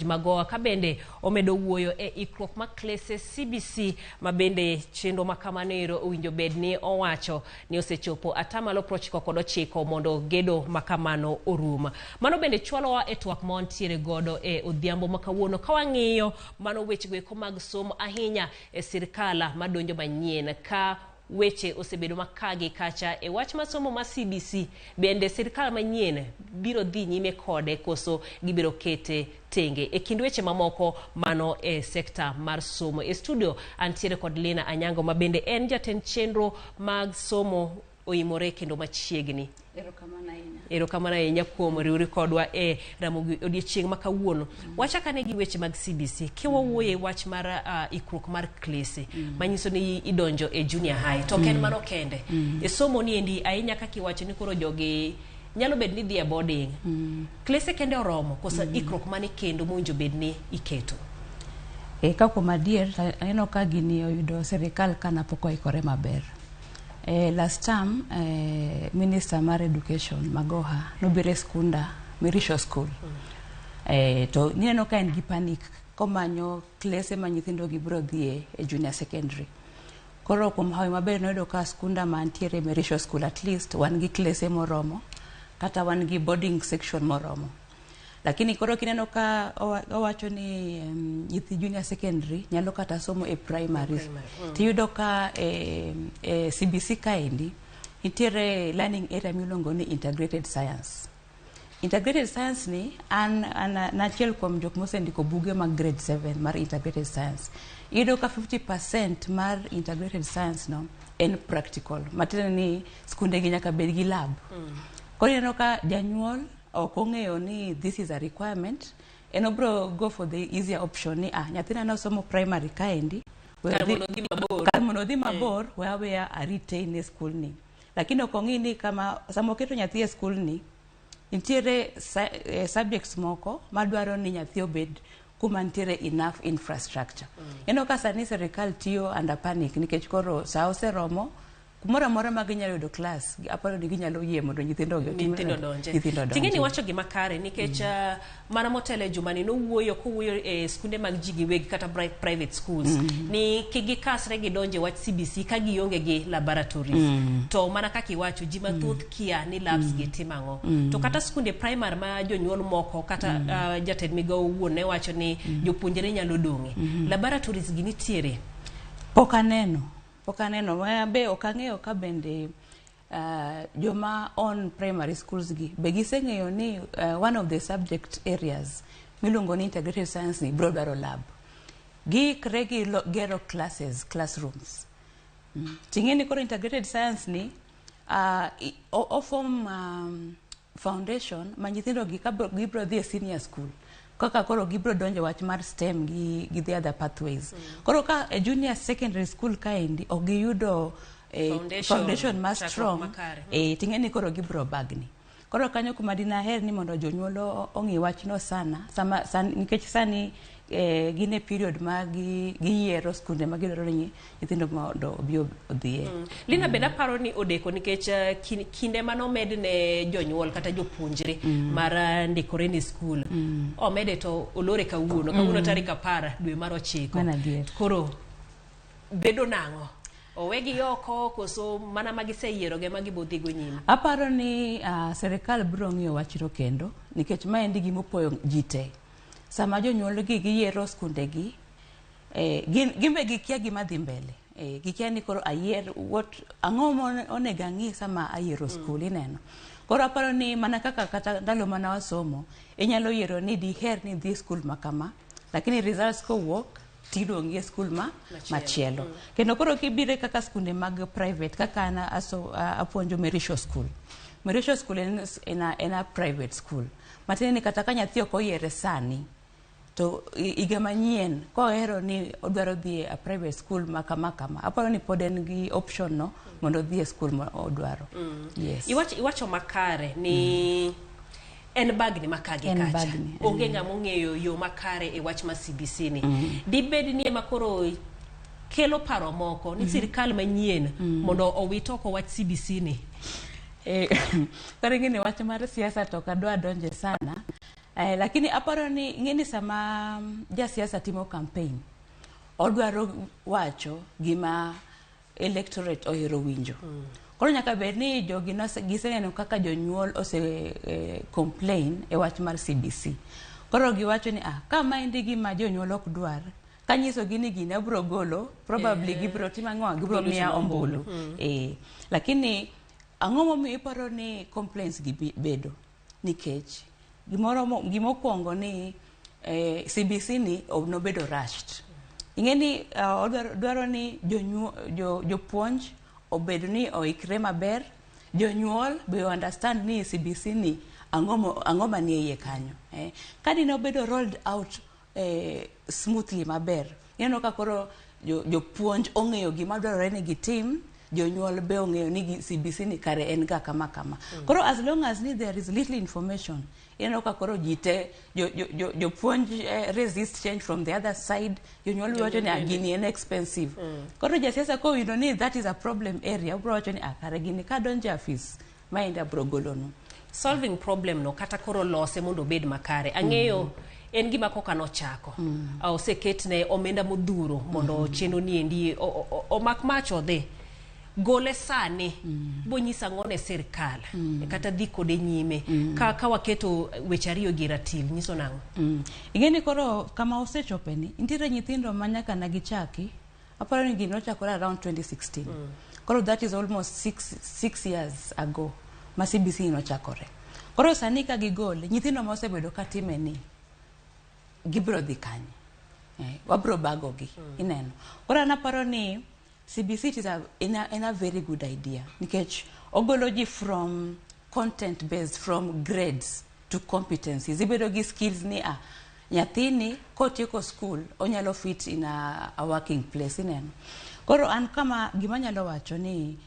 Magoha ka bende omedo wuoyo e ikruok mar klese CBC ma bende chenro ma kamano ero owinjo bed ni owacho ni osechopo atamalo 99 mondo gedo ma kamano orum. Mano bende chwalowa e twak ma wantiere godo e odhiambo ma kawuono ka wang'iyo mano wechego eko mag somo ahinya e sirkal madonjo manyien ka weche osebedo makagi kacha e wach mar somo mar CBC bende sirkal manyien biro dhi nyime kode koso gibiro kete tenge e kind weche mamoko mano e sekta mar somo. E studio antiere kod Lina Anyango ma bende en jatend chenro mag somo oimore kendo machiegni. Erokamano ahinya. Erokamano ahinya kuom riwri kodwa e Ramogi odiechieng' ma kawuono. Wachak ane gi weche mag CBC. Kiwawuoyo e wach mar ikruok mar klese manyiso ni idonjo e junior high to ok en mano kende. E somo ni endi ahinya kaka iwacho ni koro jogi nyalo bedo ni dhi e boarding. Klese kende oromo koso ikruok mane kendo mowinjo bed ni iketo? E, ka kuom adier to aneno ka gini oyudo sirikal ka napok oikore maber. E, last term minister mar education Magoha nobiro e skunda Merisho School. To nineno ka en gi panic komanyo klese ma nyithindo gi biro dhiye e junior secondary. Koro kuom hawi maber noyudo ka skunda mantiere Merisho School at least wan gi klese moromo kata wan gi boarding section moromo. Lakini koro kineno ka owacho ni nyithi junior secondary nyalo kata somo e primary. Tiyudo ka e CBC kaendi nitiere learning area miluongo ni integrated science. Integrated science ni an achiel kuom jok mosendiko buge mag grade 7 mar integrated science. Iyudo ka 50% mar integrated science no en practical. Matiende ni skunde gi nyaka bed gi lab. Koro ineno ka janyuol ok ong'eyo ni this is a requirement, en obro go for the easier option ni ah, nyathina nosomo primary kaendi, kar mondo odhi mabor. Kar mondo odhi mabor, we aweya a retain e skul ni. Lakini ok ong'i ni kama sama oketo nyathi e skul ni nitiere subjects moko madwaro ni nyathi obed kuma nitiere enough infrastructure. Ineno ka sani sirikal tiyo under panic nikech koro sa oseromo kumoro amora ma ginyalo yudo class, aparo ni ginyalo yie mondo nyithindo gi nyithindo donje. Nyithindo donje. Ting'e ni wacho gima kare nikech mana motelo e jumani nowuoyo kowuoyo e skunde mag ji giwegi kata private schools ni kik gikasre gidonje wach CBC ka gionge gi laboratories. To mana kaka iwacho ji mathoth kia ni labs gi timo ang'o. To kata skunde primary ma jonyuol moko kata jatend migawo owuon ne wacho ni jopuonjre nyalo dong'e. Laboratories gi nitiere. Pok aneno. Pok aneno. Be ok ang'eyo ka bende joma on primary schools gi be giseng'eyo ni one of the subject areas miluongo ni integrated science ni biro dwaro lab. Giikre gi gero classes, classrooms. Ting'e ni koro integrated science ni oform foundation ma nyithindo gi ka gibiro dhi e senior school kaka koro gibiro donjo wach mar STEM gi the other pathways. Koro ka e junior secondary school kaendi ok giyudo foundation, foundation ma chakruok strong makare. Ting'e ni koro gibiro bagni. Koro kanyo kuma dinaher ni mondo jonyuol ong'i wachno sana sama san, nikech sani gin e period ma giyiero skunde ma gidwaro ni nyithindo mondo obi odhiye. Lina bende aparo ni odeko nikech kinde manomed ne jonyuol kata jopuonjre mar ndikore ni skul omede to olore kawuono kawuono tarik 10 dwe mar 9. Mano adier. Koro bedo nang'o? Owegi oko koso mana ma giseyiero ge ma gibodhigo nyime? Aparo ni sirikal biro ng'iyo wachno kendo nikech maendi gima opoyo ji te. Sama jonyuol gi giyiero skunde gi, gin be gikia gima dhi mbele. Gikia ni koro ayier what ang'o ma onego ang'i sama ayiero skul ineno. Koro aparo ni mana kaka kata ndalo mana wasomo, inyalo yiero ni diher ni idhi skul ma kama, lakini results kowuok tiduongi e skul ma machielo. Kendo koro kibire kaka skunde mag private kaka an apuonjo Merisho School. Merisho School en a private school. Matiende ni kata ka nyathi ok oyiere sani, to higa manyien kohero ni odwaro dhi e a private school ma kama kama, aparo ni pod en gi option no mondo odhi e school ma odwaro. Yes. Iwacho makare ni en bagni ma kagi En kacha. bagni, Onge ng'ama ong'eyo yo makare e wach mar CBC ni. Dibed ni ema koro kelo paro moko ni sirikal manyien mondo owit oko wach CBC ni. Koro ing'e ni wach mar siasa to ok adwa donje sana. Lakini aparo ni ing'e ni sama jasiasa timo campaign, odwaro wacho gima electorate ohero winjo. Koro nyaka bed ni jogi giseneno kaka jonyuol ose complain e wach mar CBC. Koro giwacho ni ka maendi gima jonyuol ok dwar, kanyisogi ni gini abiro golo, probably gibiro timo ang'o, gibiro miya ombulu. Lakini ang'o momiyo iparo ni complaints gi bedo? Nikech gimoro gimokwongo ni CBC ni nobedo rushed. Ing'e ni dwaro ni jopuonj obed ni oikre maber, jonyuol be understand ni CBC ni ang'o manie iye kanyo. Ka dine obedo rolled out smoothly maber, ineno ka koro jopuonj ong'eyo gima dwarore ni gitim, jonyuol be ong'eyo ni CBC ni kare en ga kama kama. Koro as long as ni there is little information, ineno ka koro ji te jopuonj resist change from the other side, jonyuol wacho ni gini en expensive. Koro jasiasa kowinjo ni that is a problem area, obiro wacho ni kare gini kadonjo e office, maendi abiro golonu. Solving problem no kata koro lose mondo obed makare. Ang'eyo en gima koka nochako. Oseketne omenda modhuro mondo chenro ni endi omak mach odhi. Gole sani bonyisa ang'o ne sirkal kata dhi kode nyime ka waketo weche ariyo gi ratil nyiso nang'o? Ing'e ni koro kama osechope ni nitiere nyithindo ma nyaka ne gichaki, aparo ni gini nochakore around 2016. Koro that is almost six years ago ma CBC nochakore. Koro sani ka gigole, nyithindo ma osebedo katime ni gibiro dhi kanye? Wabiro bagogi, ineno. Koro an aparo ni CBC it is a very good idea nikech ogolo ji from content based, from grades to competencies. Ibedo gi skills ni nyathini kotieko school onyalo fit in a working place, ineno. Koro an kama gima anyalo wacho ni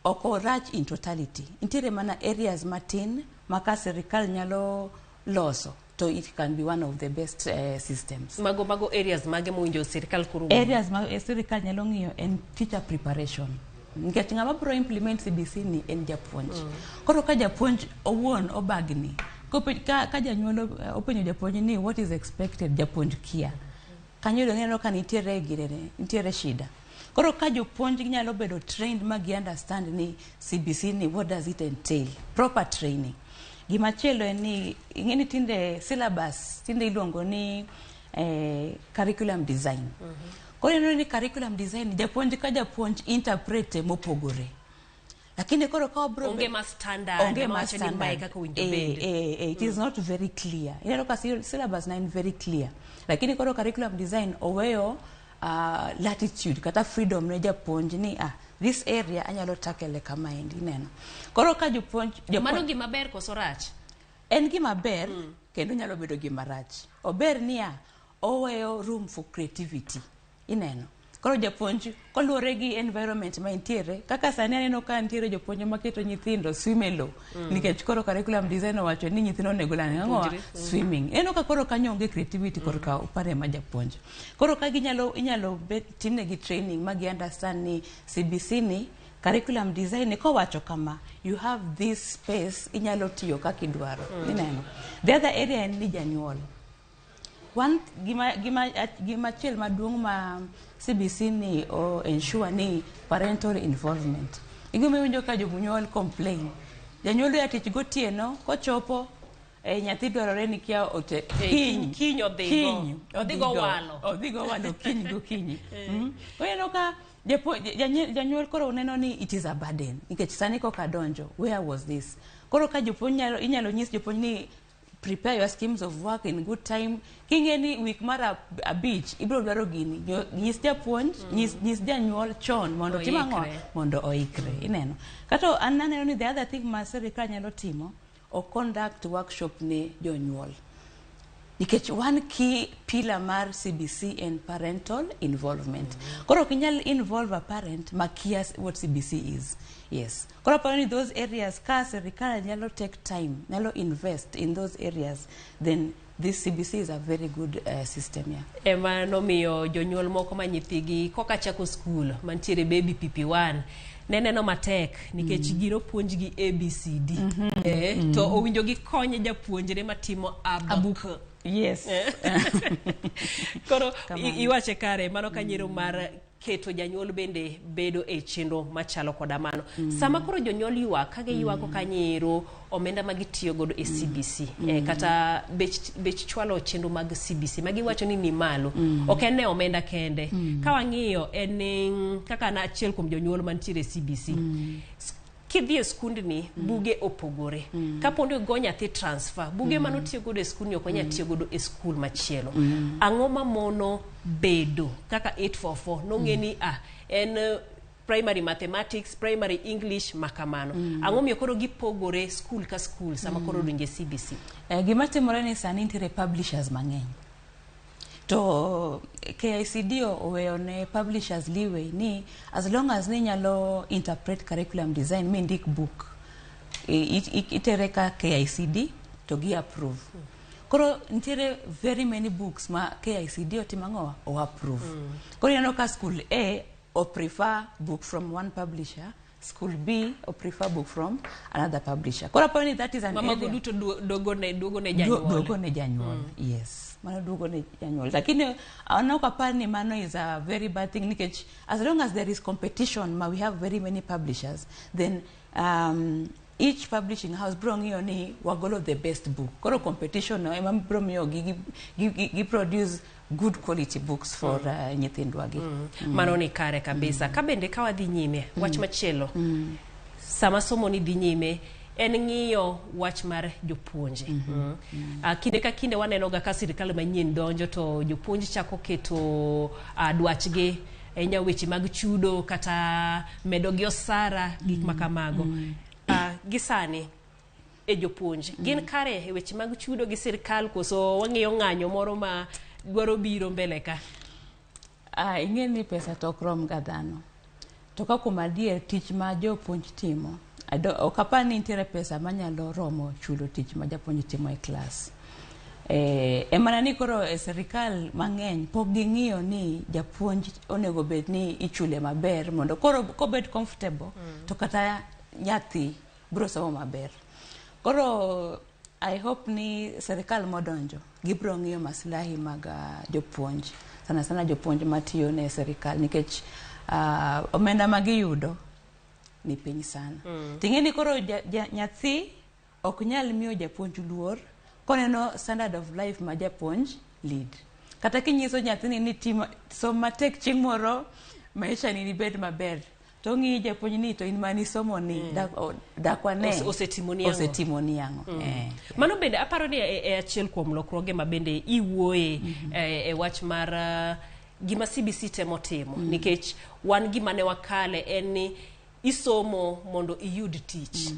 ok orach in totality. Nitiere mana areas matin ma ka sirikal nyalo loso to it can be one of the best systems. Mago areas mage mowinjo sirikal koro Areas ma sirikal nyalo ng'iyo en teacher preparation. Nikech ng'ama biro implement CBC ni en japuonj. Koro ka japuonj owuon obagni, ka janyuol openjo japuonj ni what is expected, japuonj kia. Kanyo dong ineno ka nitiere girene, nitiere shida. Koro ka jopuonj nyalo bedo trained ma gi understand ni CBC ni what does it entail, proper training. Gimachielo en ni ing'e ni tinde syllabus tinde iluongo ni curriculum design. Koro ineno ni curriculum design japuonj ka japuonj interpret mopogore. Lakini koro ka obro onge ma standard, onge ma mawacho ni mae standard. kaka owinjo bed. It is not very clear. Ineno ka syllabus na en very clear. Lakini koro curriculum design oweyo latitude kata freedom ne japuonj ni this area anyalo tackle kama endi, ineno. Koro ka japuonj Mano gima ber koso rach? En gima ber kendo nyalo bedo gima rach. Ober niya, oweyo room for creativity, ineno. Koro japuonj koluwore gi environment ma entiere, kaka sani aneno ka nitiere jopuonj maketo nyithindo swim e lowo, nikech koro curriculum design owacho ni nyithindo onego learn ang'o? Puonjre. Swimming. Ineno ka koro kanyo onge creativity korka upare ma japuonj. Koro ka ginyalo, inyalo bet timnegi training ma gi understand ni CBC ni curriculum design ni kowacho kama, you have this space, inyalo tiyo kaka idwaro. Ineno. The other area en ni janyuol. One gima achiel maduong' ma CBC ni o ensure ni parental involvement. Igima iwinjo ka jonyuol complain. Janyuol oya tich gotieno, kochopo, nyathi dwarore ni kia ote, kiny, kiny odhi go. Kiny, Odhi go walo. Odhi go walo kiny gokinyi. Koro ineno ka janyuol koro neno ni it is a burden. Nikech sani koka donjo, where was this? Koro ka jopuonj nyalo, inyalo nyis jopuonj ni prepare your schemes of work in good time. King'e ni week mar 5 ibiro dwaro gini, nyis japuonj, nyis janyuol chon mondo otim ang'o? Oikre. Mondo oikre, ineno. Kato an aneno ni the other thing ma sirikal nyalo timo, o conduct workshop ne jonyuol. Nikech one key pillar mar CBC en parental involvement. Koro ok inyal involve a parent makia what CBC is. Yes. Koro aparo ni those areas ka sirikal nyalo take time, nyalo invest in those areas, then this CBC is a very good system. Yeah. Ema nomiyo jonyuol moko ma nyithigi koka chako skul mantiere baby PP1 ne neno matek nikech gino puonjgi ABCD to owinjo gikonye japuonjre matimo abuk. Koro Kamano. iwache kare mano kanyiero mar keto janyuol bende bedo e chenro machalo koda mano. Sama koro jonyuol ywak ka giywago kanyiero omenda ma gitiyo godo e CBC kata bech chwalo chenro mag CBC ma giwacho ni ni malo, ok en ne omenda kende. Ka wang'iyo en ni kaka an achiel kuom jonyuol mantiere e CBC, kidhi e skundni buge opogore. Kapo ni ogo nyathi transfer, buge manotiyo godo e skundni ok onyal tiyo godo e skul machielo. Ang'o mamono bedo kaka 844 nong'e ni en primary mathematics, primary English makamano? Ang'o miyo koro gipogore skul ka skul sama koro odonjo e CBC? Gima timore ni sani nitiere publishers mang'eny. To KICD oweyo ne publishers leeway ni as long as ni nyalo interpret curriculum design mindik book, itere ka KICD to gi approve. Koro nitiere very many books ma KICD otimo ang'o? O approve. Koro ineno ka school A o prefer book from one publisher, school B o prefer book from another publisher. Koro aparo ni that is an Ma mago area duto duogo ne janyuol. Duogo ne janyuol, yes, mano duogo ne janyuol, lakini an ok apar ni mano is a very bad thing, nikech as long as there is competition ma we have very many publishers, then each publishing house bro ng'iyo ni wagolo the best book. Koro competition no ema bro miyo gi produce good quality books for nyithindwa gi. Mano ni kare kabisa. Ka bende ka wadhi nyime, wach machielo sama somo ni dhi nyime en ng'iyo wach mar jopuonje. Kinde ka kinde waneno ga ka sirikal manyien donjo to jopuonj chako keto dwachgi ahinya weche mag chudo kata medo gi osara, gik ma kamago. Gi sani e jopuonj gin kare e weche mag chudo gi sirikal, koso wang'iyo ng'anyo moro ma dwaro biro mbele ka? Ing'e ni pesa to ok rom ga dhano. To ka kuom adier, tich ma jopuonj timo, ok apar ni nitiere pesa manyalo romo chulo tich ma japuonj timo e klas. E mana ni koro e sirikal mang'eny pok ging'iyo ni japuonj onego bed ni ichule maber mondo koro kobed comfortable to kata nyathi biro somo maber. Koro I hope ni sirikal modonjo gibiro ng'iyo maslahi mag jopuonj, sana sana jopuonj matiyo ne sirikal, nikech omenda ma giyudo ni piny sana. Ting'e ni koro nyathi ok nyal miyo japuonj luor koneno standard of life ma japuonj lead. Kata kinyiso nyathini ni tim som matek, chieng' moro maisha ni bed maber, to ng'iyi japuonj ni to in mani somo ni dak wane Osetimoni ang'o? Osetimoni ang'o. Mano bende aparo ni e achiel kuom lokruoge ma bende iwuoye e wach mar gima CBC temo timo, nikech wan gima ne wakale en ni isomo mondo iyud tich.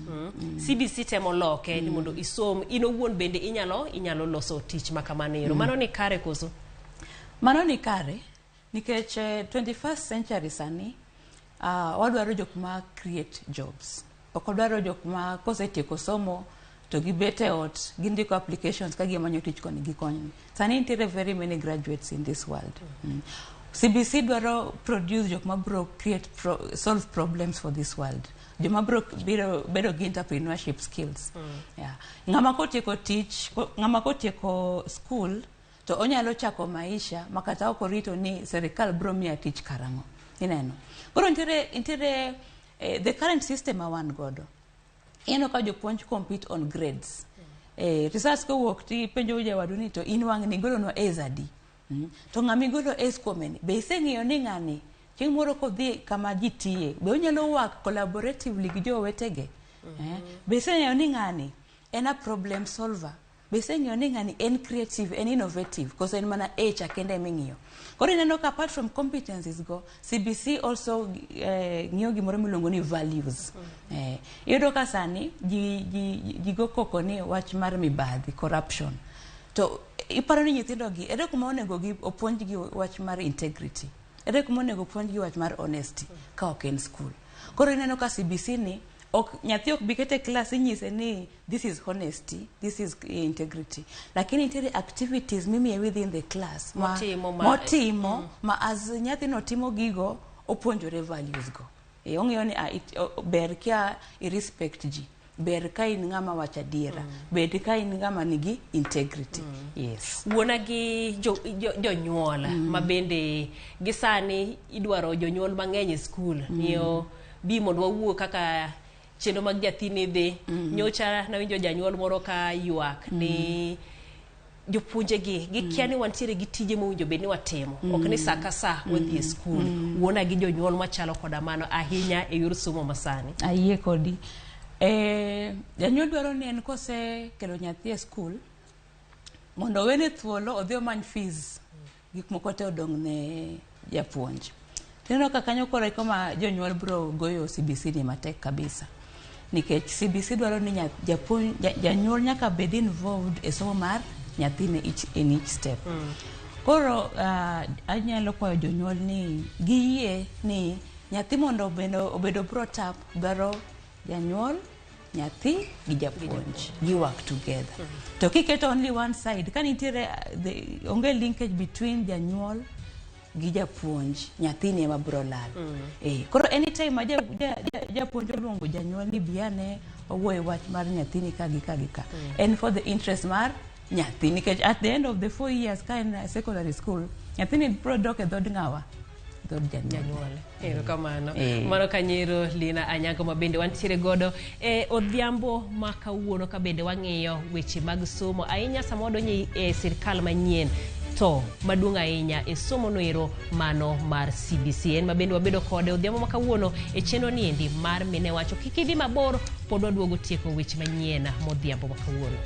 CBC temo loke ni mondo isom in owuon bende inyalo loso tich ma kamano ero. Mano ni kare koso? Mano ni kare nikech 21st century sani wadwaro jok ma create jobs, ok wadwaro jok ma kosetieko somo to gibet e ot gindiko applications ka gimanyo tich koni gi koni. Sani nitiere very many graduates in this world. CBC dwaro produce jok ma bro create solve problems for this world, joma bro biro bedo gi entrepreneurship skills. Ng'ama kotieko tich, ng'ama kotieko school to onyalo chako maisha ma kata ok orito ni sirikal bro miya tich karang'o. Ineno koro nitiere the current system ma wan godo, ineno ka jopuonj compete on grades. Results kowuok tipenjo jawadu ni to in wang' ni igolonwa A's adi? To ng'ama igolo A's kuome ni be iseng'iyo ni ng'ani chieng' moro kodhi kama ji tiye be onyalo work collaboratively gi jowetege? Be iseng'eyo ni ng'ani en a problem solver? Be iseng'eyo ni ng'ani en creative, en innovative, koso en mana A cha kende eming'iyo? Koro ineno ka apart from competencies go, CBC also ng'iyo gimoro miluongo ni values. Iyudo ka sani ji go koko ni wach mar mibadhi, corruption, to Iparo ni nyithindo gi ere kuma onego gi opuonjgi wach mar integrity, ere kuma onego opuonjgi wach mar honesty ka ok en school? Koro ineno ka CBC ni ok nyathi ok bi kete class inyise ni this is honesty, this is integrity, lakini nitiere activities mimiye within the class ma, Motimo motimo ma as nyathino timo gigo opuonjore values go. E, ong'eyo ni ah, ber ka i respect ji, ber ka in ng'ama wacho adiera, ber ka in ng'ama nigi integrity. Yes. Wuona gi jonyuol ma bende gi sani idwaro jonyuol mang'eny e skul miyo bi mondo wawuo kaka chenro mag nyathini dhi. Nyocha nawinjo janyuol moro ka ywak ni jopuonjegi gikia ni wantiere gi tije mowinjo bed ni watimo, ok ni sa ka sa wadhi e skul. Wuona gi jonyuol machalo koda mano ahinya e yor somo masani. Ayie kodi. Janyuol dwaro ni en kosekelo nyathi e skul mondo owene thuolo odhi omany fees, gik moko te odong' ne japuonj. Tineno ka kanyo koro eko ma jonyuol biro goyo CBC ni matek kabisa, nikech CBC dwaro ni japuonj janyuol nyaka bed involved e somo mar nyathine in each step. Koro anyalo kwayo jonyuol ni giyie ni nyathi mondo obedo brought up dwaro janyuol, nyathi gi japuonj gi work together. To kiketo only one side ka nitiere onge linkage between janyuol gi japuonj, nyathini ema biro lal. Koro anytime ma japuonj oluongo janyuol ni biane wawuoye wach mar nyathini ka gi ka gi ka, en for the interest mar nyathi, nikech at the end of the 4 years ka en secondary school, nyathini biro dok e dhod ng'awa? Dhod janyuol. Janyuol, erokamano. Eh. Mano kanyero Lina Anyango ma bende wantiere godo e odhiambo ma kawuono ka bende wang'iyo weche mag somo ahinya sama wadonjo e sirkal manyien, to maduong' ahinya e somo noero mano mar CBC. En ma bende wabedo kode odhiambo ma kawuono e chenro niendi mar Mine Wacho. Kik idhi mabor, pod waduogo tieko weche manyien modhiambo ma kawuono.